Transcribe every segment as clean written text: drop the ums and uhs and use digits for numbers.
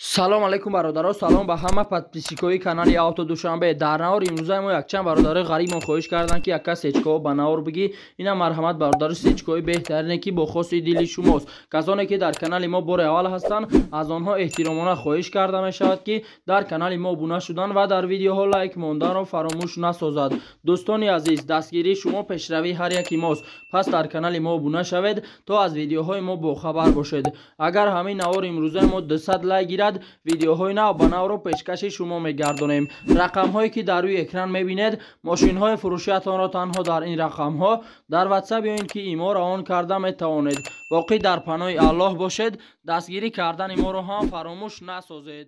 Салом алейкум, бародаро, салом ба ҳама подписчикои канали Авто Душанбе. Дар навор имрӯзаи мо якчанд бародарои ғарибмон хоҳиш карданд, ки яка сечкаҳо ба навор бигӣ. Ина, марҳамат, бародари, сечкаҳои беҳтарине, ки бо хоси дили шумост. Касоне ки дар канали мо бори аввал ҳастанд, аз онҳо эҳтиромона хоҳиш карда мешавад, ки дар канали мо обуна шудан ва дар видеоҳо лайк монданро фаромӯш насозад. Дӯстони азиз, дастгирии шумо пешравии ҳар яки мост, пас дар канали мо обуна шавед, то аз видеоҳои мо бохабар бошед. Агар ҳамин навори имрӯзаи мо 200 лайк гирад, видеоҳои нав ба навро пешкаши шумо мегардонем. Рақамҳое ки дар рӯи экран мебинед, мошинҳои фурӯшиятонро танҳо дар ин рақамҳо дар Ватсап ё ин ки ИМО равон карда метавонед. Боқӣ дар паноҳи Аллоҳ бошед, дастгирӣ кардани моро ҳам фаромӯш насозед.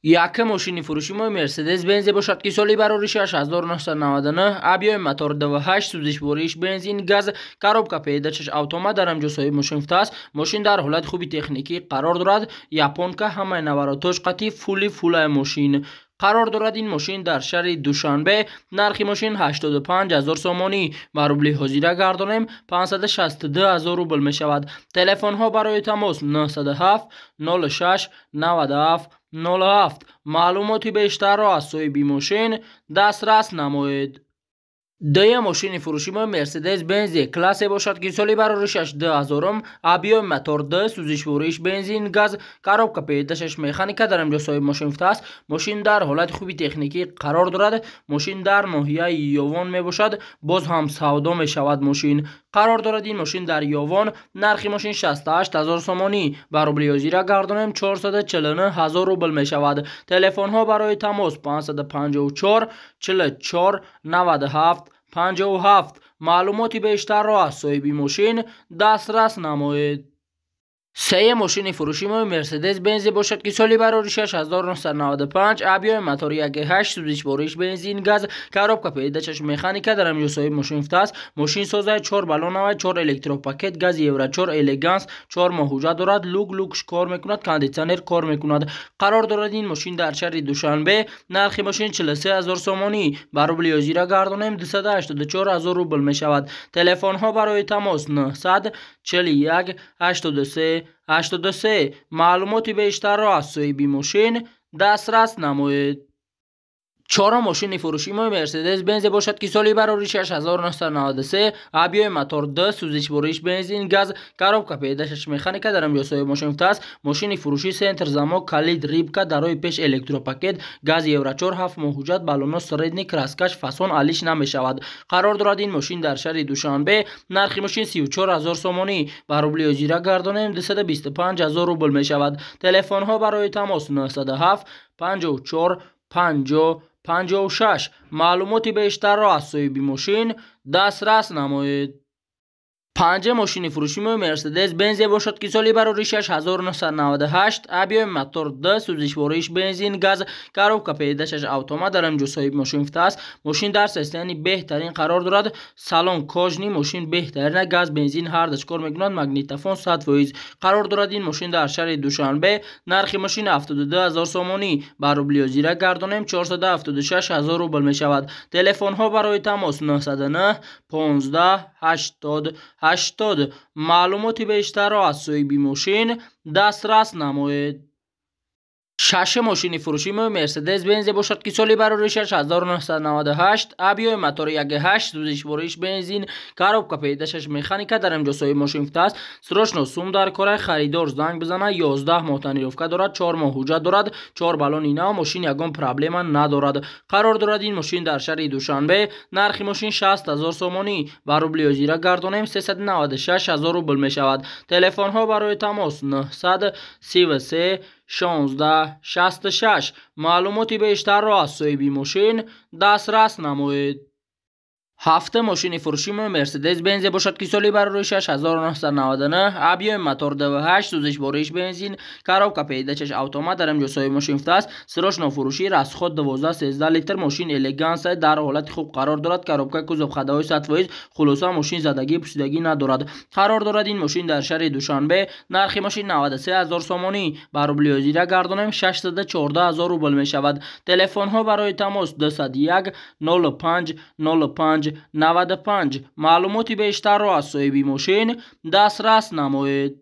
Якум мошини фурӯши мо Мерседес Бензе бошад, ки соли бароришаш 1999, объёми мотор 28, сӯзишвориш бензин, газ, коробка передачаш автомат, дар ҳамҷо соҳиби мошин гуфтааст. Мошин дар ҳолати хуби техникӣ қарор дорад, японка, ҳамаи наворотош қатӣ, фулли фулаи мошин. Қарор дорад ин мошин дар шаҳри Душанбе. Нархи мошин 85 ҳазор сомонӣ, ба рубли ҳозира гардонем, 562 ҳазор рубл мешавад. Телефонҳо барои тамос 907 06 97 07. Маълумоти бештарро аз соҳиби мошин дастрас намоед. Дуюм мошини фурӯши мо Мерседес Бенз Е-классе бошад, ки соли бароришаш 2000, объёми мотор 2, сӯзишвориш бензин, газ, коробка передачаш механика, дар инҷо соҳиби мошин гуфтааст. Мошин дар ҳолати хуби техникӣ қарор дорад. Мошин дар ноҳияи Ёвон мебошад, боз ҳам савдо мешавад. Мошин қарор дорад ин мошин дар Ёвон. Нархи мошин 68 ҳазор сомонӣ, ба рубли ҳозира гардонем, 449 ҳазор рубл мешавад. Телефонҳо барои тамос 554 44 97 57. Маълумоти бештарро аз соҳиби мошин дастрас намоед. Сеюм мошини фурӯши мо Мерседес Бензе бошад, ки соли бароришаш 1995, объёми мотори 1.8, сӯзишвориш бензин, газ, коробка передачаш механика, дар ҳамҷо соҳиби мошин гуфтааст. Мошин созаи, чор баллонавай, чор электропакет, гази Евро 4, элеганс, 4 моҳ ҳуҷҷат дорад, люк люкш кор мекунад, кондитсионер кор мекунад. Қарор дорад ин мошин дар шаҳри Душанбе. Нархи мошин 43 ҳазор сомонӣ, ба рубли ҳозира гардонем, 284 ҳазор рубл мешавад. Телефонҳо барои тамос 900 41 83 83. Маълумоти бештарро аз соҳиби мошин дастрас намоед. Чорум мошини фурӯши мо Мерседес Бензе бошад, ки соли бароришаш 1993, объёми мотор 2, сӯзишвориш бензин, газ, коробка передачаш механика, дар инҷо соҳиби мошин гуфтааст. Мошини фурӯшӣ центр замок, калид рыбка, дар роҳи пеш электропакет, газ Евро 4, 7 моҳ ҳуҷҷат, баллоно средний, краскаш фасон алиш намешавад. Қарор дорад ин мошин дар шаҳри Душанбе. Нархи мошин 34 ҳазор сомонӣ, ба рубли ҳозира гардонем, 225 ҳазор рубл мешавад. Телефонҳо барои тамос 907 54 50 56. Маълумоти бештарро аз соҳиби мошин дастрас намоед. Панҷум мошини фурӯши мо Мерседес Бензе бошад, ки соли бароришаш 1998, объёми мотор 2, сӯзишвориш бензин, газ, коробка передачаш автомат, дар инҷо соҳиби мошин гуфтааст. Мошин дар состоянии беҳтарин қарор дорад, салон кожаный, мошин беҳтарина, газ, бензин ҳардаш кор мекунад, магнитофон 100%. Қарор дорад ин мошин дар шаҳри Душанбе. Нархи мошин 72 ҳазор сомонӣ, ба рубли ҳозира гардонем, 476 ҳазор рубл мешавад. Телефонҳо барои тамос 909 15 80 80. Маълумоти бештарро аз соҳиби мошин дастрас намоед. Шашум мошини фурӯши мо Мерседес Бензе бошад, ки соли бароришаш 1998, объёми мотори 1.8, сӯзишвориш бензин, коробка передачаш механика, дар инҷо соҳиби мошин гуфтааст. Срочно сум дар кора, харидор занг бизана. 11 моҳ тонировка дорад, 4 моҳ ҳуҷҷат дорад, чор баллони нав, мошин ягон проблема надорад. Қарор дорад ин мошин дар шаҳри Душанбе. Нархи мошин 60 ҳазор сомонӣ, ба рубли ҳозира гардонем, 396 ҳазор рубл мешавад. Телефонҳо барои тамос 933 16 66. Маълумоти бештарро аз соҳиби мошин дастрас намоед. Ҳафтум мошини фурӯши мо Мерседес Бензе бошад, ки соли бароришаш 1999, объёми мотор 28, сӯзишвориш бензин, коробка передачаш автомат, дар инҷо соҳиби мошин гуфтааст. Срочно фурӯшӣ, расход 12-13 литр, мошин элеганса, дар ҳолати хуб қарор дорад, коробка, кузов ходовой 100%, хулоса, мошин задагӣ пусидагӣ надорад. Қарор дорад ин мошин дар шаҳри Душанбе. Нархи мошин 93 ҳазор сомонӣ, ба рубли ҳозира гардонем, 614 ҳазор рубл мешавад. Телефонҳо барои тамос 201 05 05 95. Маълумоти бештарро аз соҳиби мошин дастрас намоед.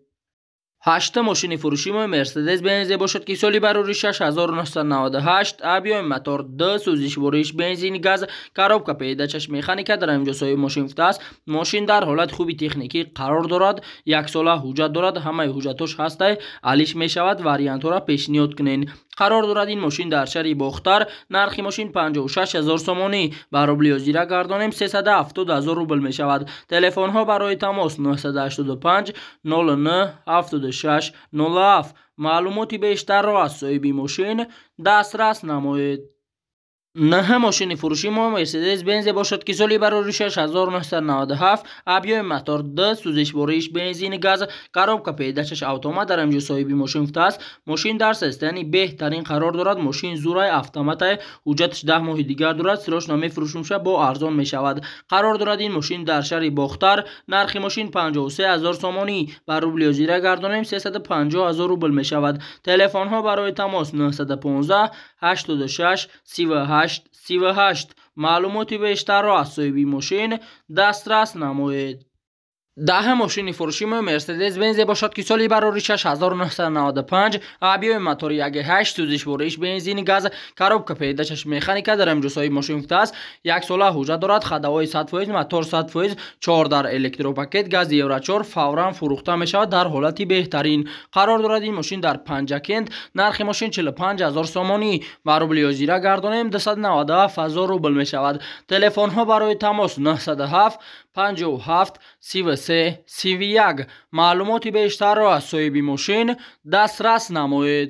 Ҳашта мошини фурӯши мо Мерседес Бензе бошад, ки соли барори 6998, объёми мотор 2, сӯзишвориш бензин газ, коробка передачаш механика. Дар инҷо соҳиби мошин гуфтааст, мошин дар ҳолати хуби техникӣ қарор дорад, яксола ҳуҷҷат дорад, ҳамаи ҳуҷҷатош ҳастай, алиш мешавад, вариантҳоро пешниҳод кунед. Қарор дорад ин мошин дар шаҳри Бохтар. Нархи мошин 56 000 сомонӣ, ба рубли ҳозира гардонем 370 000 рубл мешавад. Телефонҳо барои тамос 985 09 76 07. Маълумоти бештарро аз соҳиби мошин дастрас намоед. Наҳ мошини фурӯши мо Мерседес Бензе бошад, ки соли барори 6997, объёми мотор 2, сӯзишвориш бензин газ, коробка передачаш автомат. Дар инҷо соҳиби мошин гуфтааст, мошин дар состоянии беҳтарин қарор дорад, мошин зурай, автоматай, ҳуҷҷаташ 10 моҳи дигар дорад, срочно мефурӯшумша, бо арзон мешавад. Қарор дорад ин мошин дар шаҳри Бохтар. Нархи мошин 53 000 сомонӣ, ба рубли ҳозира гардонем 350 000 рубл мешавад. Телефонҳо барои тамос 915 86 38 38. Маълумоти бештарро аз соҳиби мошин дастрас намоед. Даҳ мошини фурӯши мо Мерседес Бензе бошад, ки соли барори 6995, объёми мотори 1.8, сӯзишвориш бензин газ, коробка передачаш механика. Дар инҷо соҳиби мошин гуфтааст, яксола ҳуҷҷат дорад, ходовой 100%, мотор 100%, 4 дар электропакет, гази Евро 4, фавран фурӯхта мешавад, дар ҳолати беҳтарин. Қарор дорад ин мошин дар Панҷакент. Нархи мошин 45 000 сомонӣ, ба рубли ҳозира гардонем 297 000 рубл мешавад. Телефонҳо барои тамос 907 57 33 31. Маълумоти бештарро аз соҳиби мошин дастрас намоед.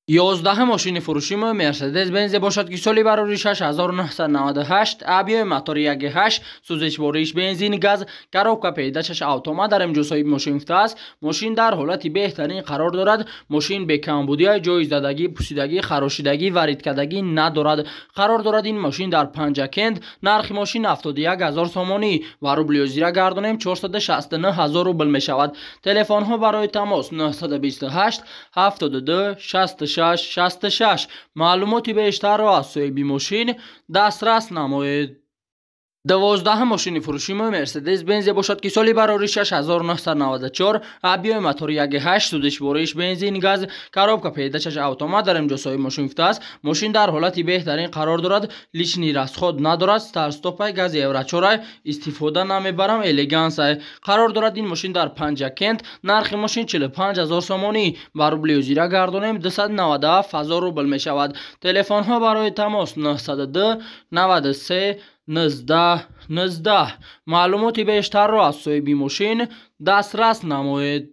11 мошини фурӯши мо Мерседес Бензе бошад, ки соли барори 6998, объёми мотори 1.8, сӯзишвориш бензин газ, коробка передачаш автомат. Дар инҷо соҳиби мошин гуфтааст, мошин дар ҳолати беҳтарин қарор дорад, мошин бекамбудия, ҷои задагӣ, пусидагӣ, харошидагӣ, варидкардагӣ надорад. Қарор дорад ин мошин дар Панҷакент. Нархи мошин 71 000 сомонӣ, ва рубли ҳозира гардонем 469 000 рубл мешавад. Телефонҳо барои тамос 928 72 66 66. Маълумоти бештарро аз соҳиби мошин дастрас намоед. 12 мошини фурӯши мо Мерседес Бензе бошад, ки соли барори 6994, объёми мотори 1.8, сӯзишвориш бензин газ, коробка передачаш автомат. Дар инҷо соҳиби мошин гуфтааст, мошин дар ҳолати беҳтарин қарор дорад, лишний расход надорад, старт-стопай, гази Евро 4, истифода намебарам, элегансай. Қарор дорад ин мошин дар Панҷакент. Нархи мошин 45 000 сомонӣ, ба рубли ҳозира гардонем 297 000 рубл мешавад. Телефонҳо барои тамос 902 93 19 19. Маълумоти бештарро аз соҳиби мошин дастрас намоед.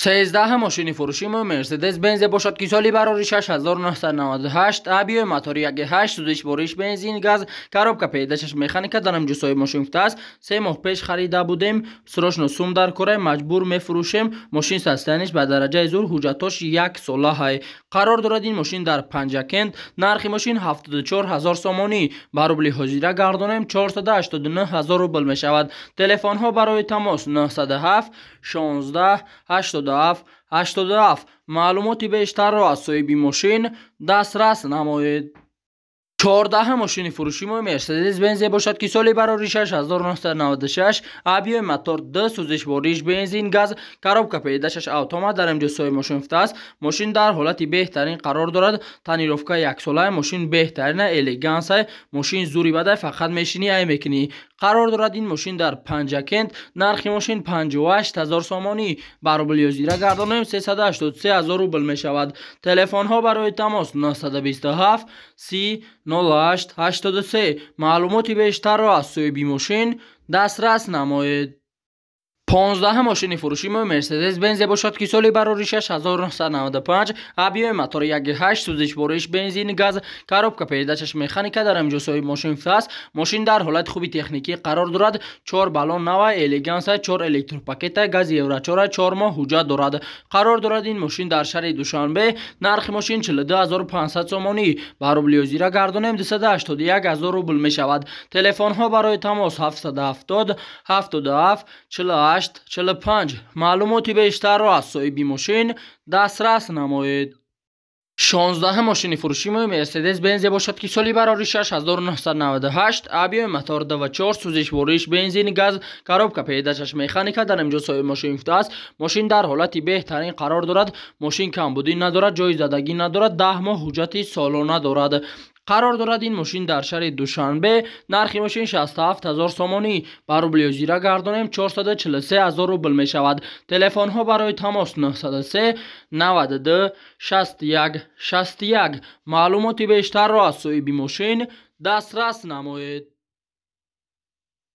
13 мошини фурӯши мо Мерседес Бензе бошад, ки соли барори 6998, объёми мотори 1.8, сӯзишвориш бензин газ, коробка передачаш механика. Дар инҷо соҳиби мошин гуфтааст, 3 моҳ пеш харида будем, срочно сум дар кора, маҷбур мефурӯшем, мошин состояниш ба дараҷаи зур, ҳуҷҷатош яксолаҳай. Қарор дорад ин мошин дар Панҷакент. Нархи мошин 74 000 сомонӣ, ба рубли ҳозира гардонем 489 000 рубл мешавад. Телефонҳо барои тамос 907 16 87 87. Маълумоти бештарро аз соҳиби мошин дастрас намоед. 14 мошини фурӯши мо Мерседес Бензе бошад, ки соли барори 6996, объёми мотор 2, сӯзишвориш бензин газ, коробка передачаш автомат. Дар инҷо соҳиби мошин гуфтааст, мошин дар ҳолати беҳтарин қарор дорад, тонировка яксолаи, мошин беҳтарина, элегансай, мошин зури бадай, фақат мешинӣ ай мекунӣ. Қарор дорад ин мошин дар Панҷакент. Нархи мошин 58 000 сомонӣ, ба рубли ҳозира гардонем 383 000 рубл мешавад. Телефонҳо барои тамос 927 30 08 83. Маълумоти бештарро аз соҳиби мошин дастрас намоед. 15 мошини фурӯши мо Мерседес Бензе бошад, ки соли барори 6995, объёми мотори 1.8, сӯзишвориш бензин газ, коробка передачаш механика. Дар инҷо соҳиби мошин гуфтааст, мошин дар ҳолати хуби техникӣ қарор дорад, 4 баллон нава, элегансай, 4 электропакета, гази Евро 4, 4 моҳ ҳуҷҷат дорад. Қарор дорад ин мошин дар шаҳри Душанбе. Нархи мошин 42500 сомонӣ, ба рубли ҳозира гардонем 281 000 рубл мешавад. Телефонҳо барои тамос 770 77 48 45. Маълумоти бештарро аз соҳиби мошин дастрас намоед. 16 мошини фурӯши мо Мерседес Бензе бошад, ки соли барори 6998, объёми мотор 2,4, сӯзишвориш бензин, газ, коробка передачаш механика. Дар инҷо соҳиби мошин гуфтааст, мошин дар ҳолати беҳтарин қарор дорад, мошин камбудӣ надорад, ҷои задагӣ надорад, 10 моҳ ҳуҷҷати солона дорад. Қарор дорад ин мошин дар шаҳри Душанбе. Нархи мошин 67 000 сомонӣ, ба рубли ҳозира гардонем 443 000 рубл мешавад. Телефонҳо барои тамос 903 92 61 61. Маълумоти бештарро аз соҳиби мошин дастрас намоед.